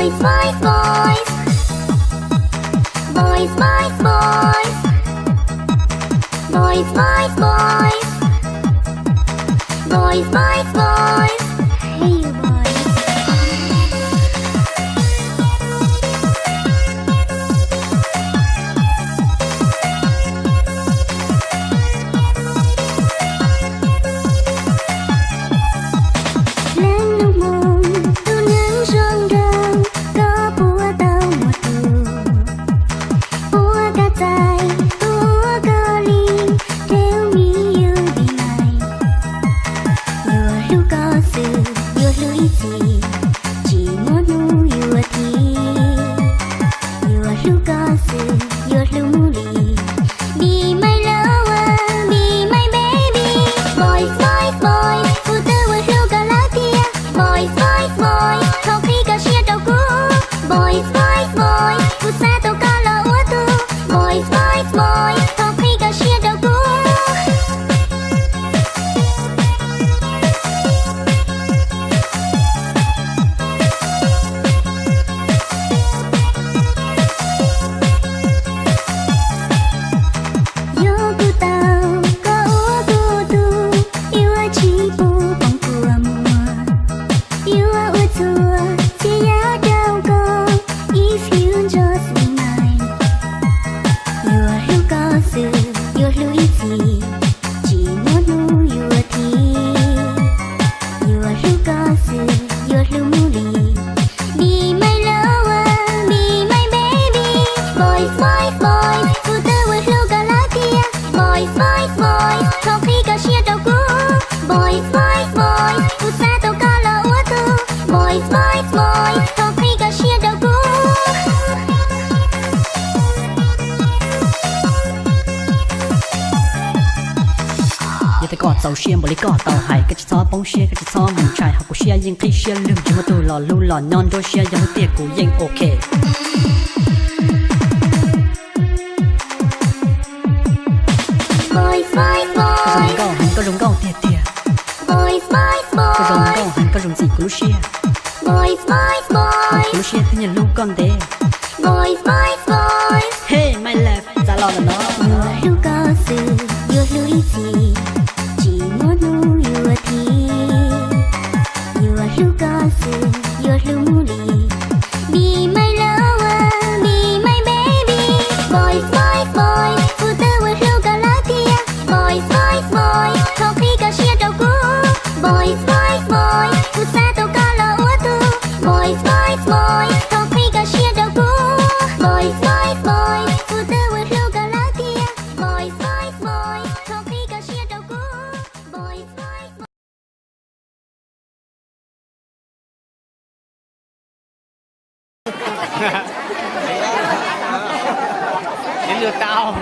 Boys, boys, boys. Boys, boys, boys. Boys, boys, boys. Boys, boys, boys. Hey, you boys. Leej lub hmoo, tus neeg zoo nraug, koj puas tau muaj tus? Puas koj txais, puas koj li, tell me you be mine. Yuav hlub koj xwb, yuav hlub ib txhis, tsis muaj hnub yuav thim. Yuav hlub koj xwb, yuav hlub mus li, be my lover, be my baby. Boys, boys, boys, kuv twb ua hlub koj lawm tiag. Boys, boys, boys, thov qhib koj siab rau kuv. Boys, boys, boys, kuv xav tau koj los ua tug. Boys, boys, boys, thov qhib koj siab rau kuv. Yog kuv tau koj ua kuv tug, yuav tsis pub poob kua muag. Yuav ua txhua txhia yam rau koj, if you just be mine. Yuav hlub koj xwb, yuav hlub ib txhis, tsis muaj hnub yuav thim. Yuav hlub koj xwb, yuav hlub mus li, be my lover, be my baby. Boys, boys, boys, kuv twb ua hlub koj lawm tiag. Boys, boys, boys, thov qhib koj siab rau kuv. Boys, boys, boys, kuv xav tau koj los ua tug. Boys, boys, boys, thov qhib koj siab rau kuv. Yog tias koj txaus siab npaum li koj tau hais, koj tsis txhob poob siab, koj tsis txhob mus ntshai, ho kuv siab yeej qhib siab lug, tsis muaj tug los hlub los nyob nruab siab, yog hlub tiag kuv yeej ok. Koj zoo nkauj heev, koj zoo nkauj tiag tiag. Koj zoo nkauj heev, koj zoo ntxim kuv lub siab. Kuv lub siab twb nyiam hlub koj ntev. Hey, my love, txav los ntawm no. Yuav hlub koj xwb, yuav hlub ib txhis, tsis muaj hnub yuav thim. Yuav hlub koj xwb, yuav hlub mus li, be my lover, be my baby. Boys, boys, boys, kuv twb ua hlub koj lawm tiag. Boys, boys, boys, thov qhib koj siab rau kuv. Boys, boys, boys, kuv xav tau koj los ua tug. Boys, boys, boys, thov qhib koj siab rau kuv. Boys, boys, boys, kuv twb ua hlub koj lawm tiag. Boys, boys, boys, thov qhib koj siab rau kuv. Boys, boys, boys. Đến lượt tao.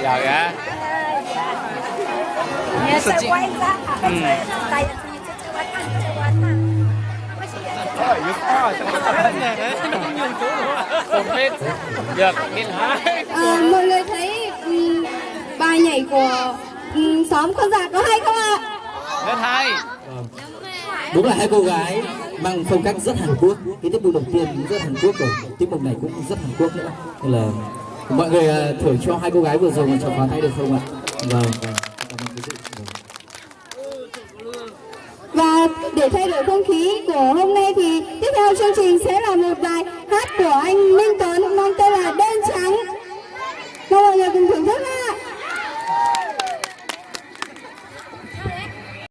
Giờ kìa. Nhớ sao quay ra. Tại vì tôi quay thẳng, tôi quay thẳng. Không biết. Giờ không biết hả? Ờ, mọi người thấy, ừm, bài nhảy của, ừm, xóm Con Dạc có hay không ạ? Rất hay. Đúng là hai cô gái mang phong cách rất Hàn Quốc. Cái tiết mục đầu tiên cũng rất Hàn Quốc rồi, tiết mục này cũng rất Hàn Quốc nữa. Nên là mọi người, à, thưởng cho hai cô gái vừa rồi một tràng pháo tay được không ạ? Vâng, vâng. Cảm ơn quý vị. Vâng. Và để thay đổi không khí của hôm nay thì tiếp theo chương trình sẽ là một bài hát của anh Minh Tuấn mang tên là Đơn Giản.